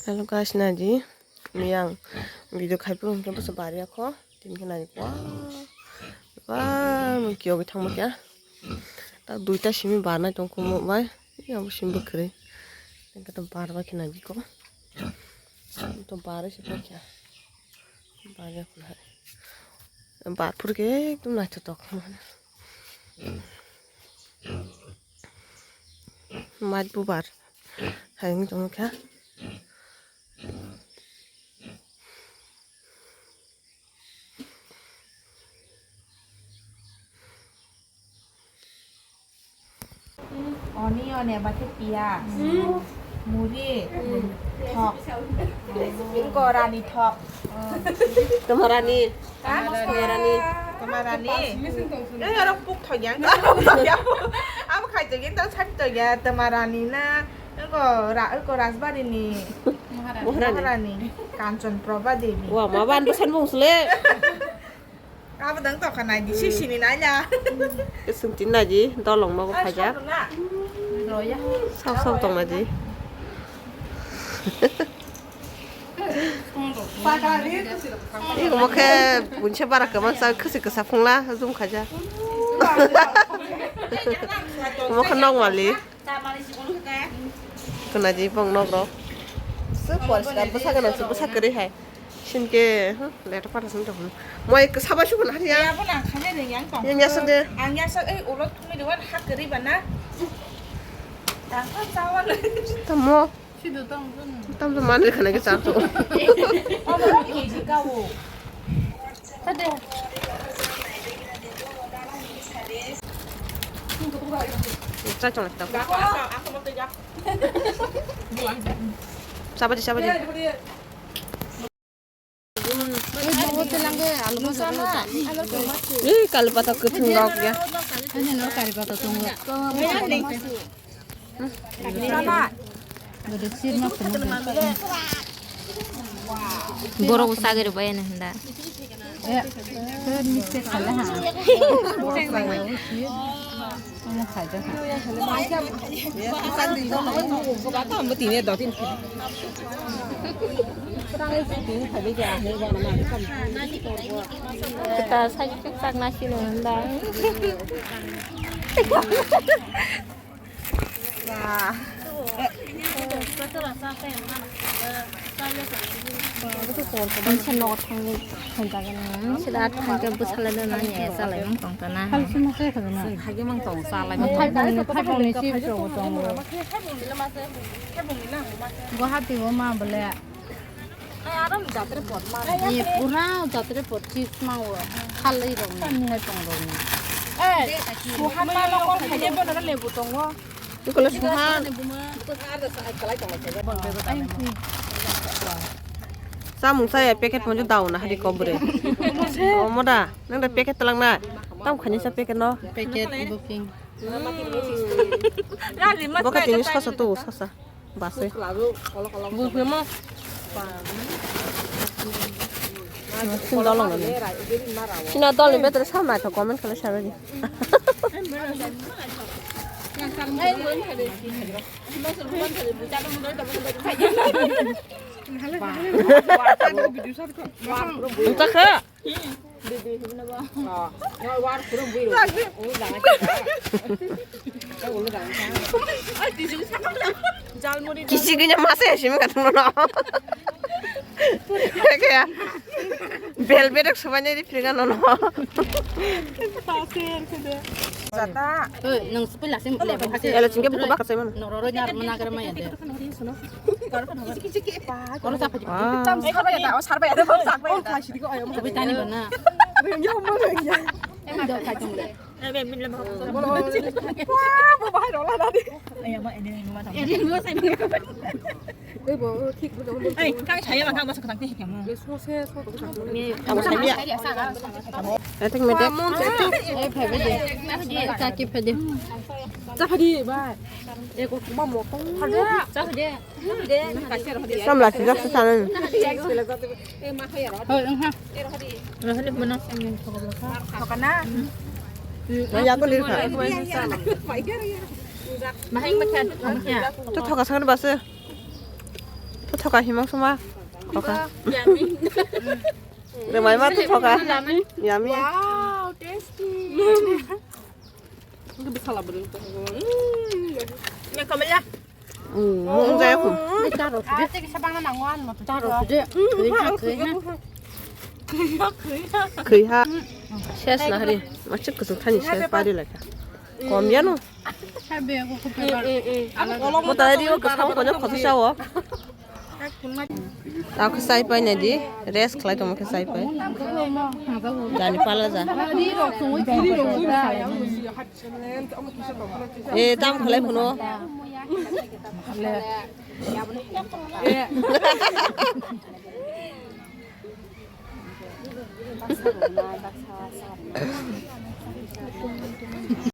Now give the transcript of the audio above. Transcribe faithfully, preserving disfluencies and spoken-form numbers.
Hello guys, naidi. Miyang video khai phuru hwnkhe bwsa bari ya kho. Tini khe naidi. Wah. Wah, mui kiyogwi thangma kya. Ta duita simi barnai tong kho mo bai. Ya bo simi bwkhwrwi. Tini khe to barbai khe naidi ko. To barwi se pai kya. Barya kho hai. Bar phuru khe ekdom naithotok. Mait bubar hai wng tongkha. Oni, oni, abakhe piyaj, muri, thok, wngko rani thok. Tama rani. Ha? Tama rani. Tama rani. Eh, oro puk thok yang. Abo khai thok yang, tang sak thok ya. Tama rani na. Wngko ra, wngko Rajbari ni. Maharani. Maharani. Kanchon Prabha Devi. Wa, ma ban bosan bung sule. Abo dang tokha nai di, sisini nai la. Swngchini nai di, dolong nogo phaijak. Sok sok tong nai di. Iko mo khe bunse bara kwmang sa khwswi kwsa phungla zoom khaijak. Mo khe nok mali. Kwnaidi bong nok rok. Se poriskar bwsa gwnang se bwsa kwrwi hai. Sinke, huh, leto pata sini tong. Moi kwsa bai sukun hariya. Yang ya sende. Ang ya sa, eh, ulo thumui dewan hak kwrwi bana. Tamo. Tamo mani khana ke char to. Sa chong ta. Sabadi, sabadi. Ih, kali pata kutung rok ya. Borok sagri bai na hinda. Kita sakit tak nasi nunda. Ang sa nogo thangwi thangjagan ang sida thangkhe bwsalaino nangya chalai mang tongtana. Hagi mang tong chalai. Thaibongni, thaibongni chips rok tongo. Guwahati o ma bole. Ni pura jatre pot chips mango. Khalai rok ni, thaibong rok ni. Eh, suhan ma nokol khaide bono lebu tongo. Nukole suha. Samung saya packet mo daw na hari kobre. Omo da, nang da packet talang na. Tam khani sa packet no. Packet booking. Boka tini sasa tu sasa. Base. Booking mo. Sini dolong na. Sini dolong better sama to comment kala sabe. Utakha. Kisi gini masa ya simi katong no. Kaya bel bedek sebanyak di piringan no. Jata. Oi, nang sepil lah sih. Ela singke buku bakar saya mana? Nororo nyar mana kar maya de. Koro sa phaji. Tam sarba ya da, o sarba ya da, bang sarba ya da. Tani bana. Rengya mo rengya. Em do phaji le. Wah, bo bahai rola da di. Eri mo sai. Oi bo, thik bo. Ai, kang saya mah kang masuk kang teh kamu. Abo saya dia. Etek metek. Eh, phabi de. Kaki phabi. Cha phabi, bai. Eko kuma motong. Cha phabi. Samla sijak se sanan. Hoi, wngkha. Rohani bono. Thokana. Nang yago lirkha. Mahai makha, makha. To thoka sakani base. To Thoka himang suma. Thoka. Yummy. Remai ma tu thoka. Yummy. Wow, tasty. Ini bisa lah beri. Hmm. Ya, kamu ya. Hmm, hmm, saya pun. Ini taruh. Ah, cek sabang na nanguan mo. Taruh sudah. Kaya, kaya. Kaya. Ses na hari. Macet kusuk thani ses pari laka. Kom ya no. Mo tadi o kwcham kono khosa sao. Ako sai pai na di, rest khlai tongma khe sai pai. Jani pala ja. E, tam khlai phuno.